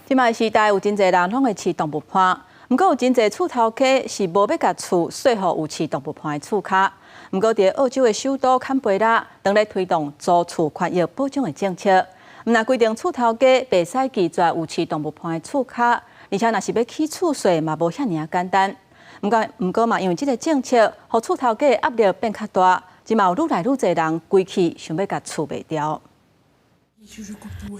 這擺時代有真濟人攏會飼動物伴，毋過有真濟厝頭家是無欲共厝稅予有飼動物伴的厝跤。毋過佇澳洲的首都坎培拉，當咧推動租厝權益保障的政策，毋但規定厝頭家袂使拒絕有飼動物伴的厝跤，而且若是欲起厝稅嘛無遐爾仔簡單。毋過毋過嘛，因為這个政策，予厝頭家的壓力變較大，這馬有愈來愈濟人規氣想欲共厝賣掉。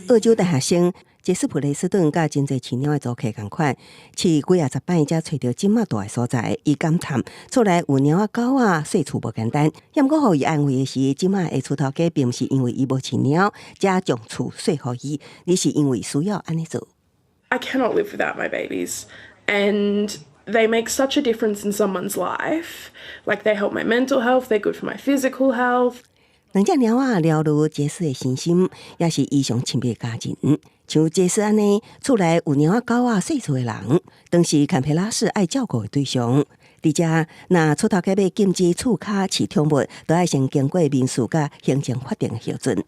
澳洲大學生傑斯普雷斯頓佮真濟飼貓的租客仝款，飼幾仔十擺才揣著這馬蹛的所在。伊感嘆厝內有貓仔狗仔，稅厝無簡單。毋過予伊安慰的是，這馬的厝頭家並毋是因為伊無飼貓，才將厝稅予伊，而是因為需要按呢做。 I cannot live without my babies, and they make such a difference in someone's life. Like, they help my mental health, they're good for my physical health. 兩隻貓仔療愈傑斯的身心，也是伊上親密的家人。像傑斯按呢，厝內有貓仔狗仔細厝的人，當是坎培拉市愛照顧的對象。佇遮，若厝頭家欲禁止厝跤飼寵物，都愛先經過民事佮行政法庭的核准。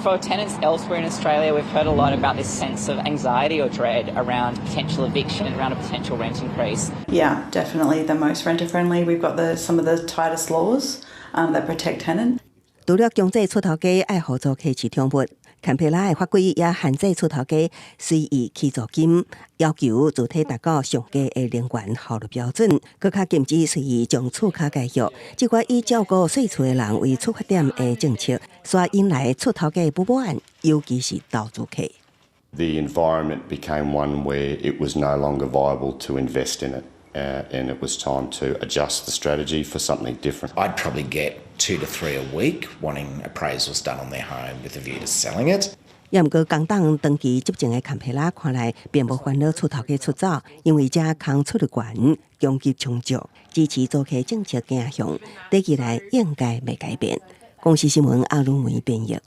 For tenants elsewhere in Australia, we've heard a lot about this sense of anxiety or dread around potential eviction, around a potential rent increase. Yeah, definitely the most renter friendly. We've got some of the tightest laws that protect tenants. 除了強制厝頭家愛予租客飼寵物，坎培拉的法規也限制厝頭家隨意起租金，要求主體達到上低的能源效率標準，閣較禁止隨意將厝跤解約。這款以照顧細厝的人為出發點的政策，煞引來厝頭家不滿，尤其是投資客。 The environment became one where it was no longer viable to invest in it, and it was time to adjust the strategy for something different. I'd probably get two to three a week wanting appraisals done on their home with a view to selling it. 也毋過，工黨長期執政的坎培拉看來並無煩惱厝頭家出走，因為這空出的懸供給充足，支持租客政策走向，短期內應該袂改變。公視新聞阿魯梅編譯。